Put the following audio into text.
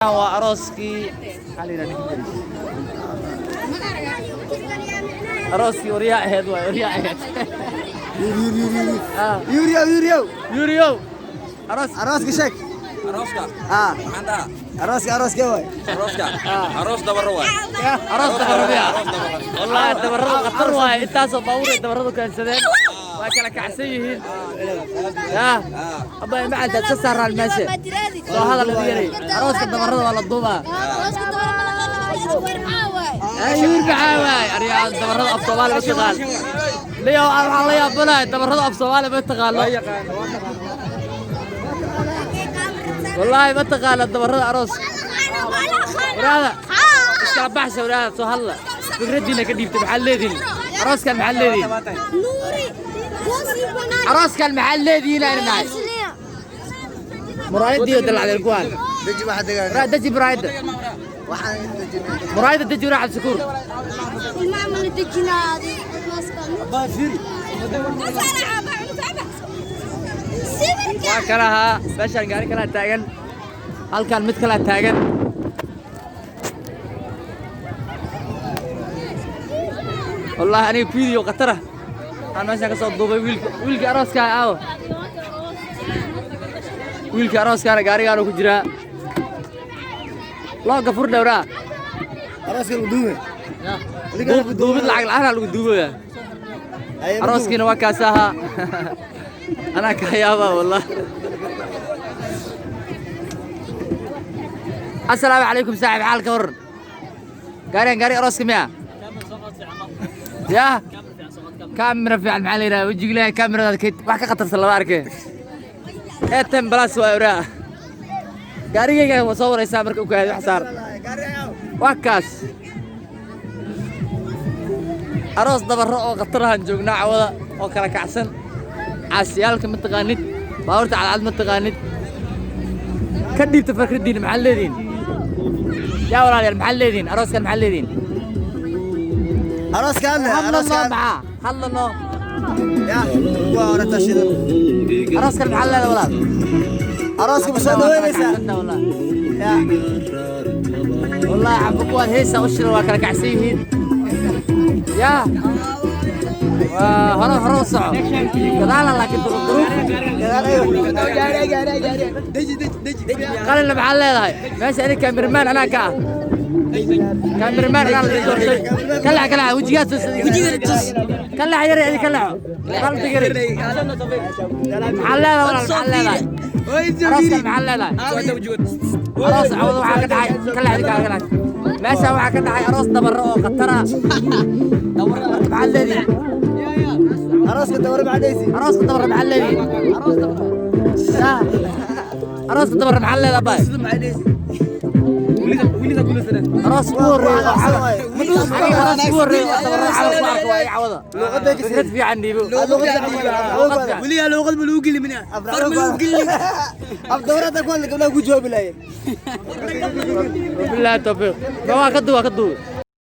Waa arooskii, maxaa la yidhahdaa ninka magaciisa? Arooskii waryaa ahayd, waay waryaa ahayd. Yuriyow, yuriyow. Yuriyow, aroos. Arooska sheeg. Arooska. Ah. Maxaan dhahaa? Arooska, arooskee waay? Arooska, aroos dabaro waay. Aroos dabaro miya? Aroos dabaro. Wallaahi dabaradu khatar waaye. Intaasoo baabuur ay dabaradu keensadeen, waa kala kacsan yihiin. Yaa abba, macalta iska saaraan meesha. Soo hadal ugu yaray, arooska dabarada waa la duubaa. Yuur, maxaa waay? Aryaa, dabarada af Soomaali ma taqaan liyo. Waxaan la yaabanahay, dabarada af Soomaali ma taqaano. Wallaahi ma taqaana dabarada aroos. Waraada iskala baxsha, waraada soo hadla, fikraddiina ka dhiibtay. Maxaad leedihin arooskan? Maxaad leedihin arooskan? Maxaad leedihiin ayna nahay muraayadiiyo dalacdeen kuwaan. Deji, waxa degaan. Waraa, deji muraayadda. Waxaan dejinay. Muraayadda deji, waraa Cabdishakuur. Waa kalahaa meeshaan gaari kalaa taagan, halkan mid kalaa taagan. Wallaahi aniga video khatara aan meeshaan ka soo duubay. Wiilka arooskaa aawo? Wiilka arooskaana gaarigaanu ku jiraa. Looga fur dhowraa. Arooska lagu duubay. Duubid lacag la'aanaa lagu duubaya. Arooskiina waa kaas ahaa. Anaa ka yaabaa wallah. Assalaamu calaykum saaxib, xaalka waran? Gaarigan gaari arooska miya? Yaa kaamira fiican, maxaa la yidhaha wejiga ilaahay, kaamiradaada kayd wax ka khatarsan lama arke. Etem balas waa oraa. Gaarigayga waa soo waraysaa marka u kaadi wax saar. Waa kaas aroos dabaro oo khatarahan joognaa cawada oo kala kacsan. Caasiyaalka ma taqaanid, baabuurta cadcad ma taqaanid. Ka dhiibta fakraddiina, maxaad leedihin? Yaa walaalayaal, maxaad leedihin arooskan? Maxaad leedihin? Arooskaan. Hadla noo. Arooskaan. Maxaa hadla noo. Ya waa hore tashidan. Arooskan maxaad leedahay, walaal? Arooska ma soo dhaweynaysaa? Ya. Wallaahi xabba kuwaad heesa u shidan, waa kala kacsan yihiin. Yaa waa hore hore u soco gadaala, laakiin duruuf duruuf. Qalinna maxaad leedahay meesha? Ani kaamirmaan anaa ka ah, kaamirmaan anaa la doortay. Kalax kalax wejigaa tus, wejiga tus, kalax yare adi kalaxo qalbi yare. Maxaad leedahay, walaal? Maxaad leedahay arooskan? Maxaad leedahay aroos cawada waxaa ka dhacay? Kalax adi kalax. Meesha waxaa ka dhacay aroos dabaro oo khatara. Marka maxaad leedihin? Arooska dabaro maxaa dheysi? Arooska dabaro maxaad leedihin? Yaa, arooska dabaro maxaad leedahay bay? Aroos ugu horreeya oo cawada, aniga aroos ugu horreeya oo dabaro cawada ku arko waa ii cawada. Fikrad fiican dhiibo. Weligaa luuqad ma lagu geli mina far ma lagu gelin. Af dabarada ku hadla, gabdhaha ku jawaabi lahaayeen. Wabillahi tawfiiq. Ma waa ka duub, waa ka duub.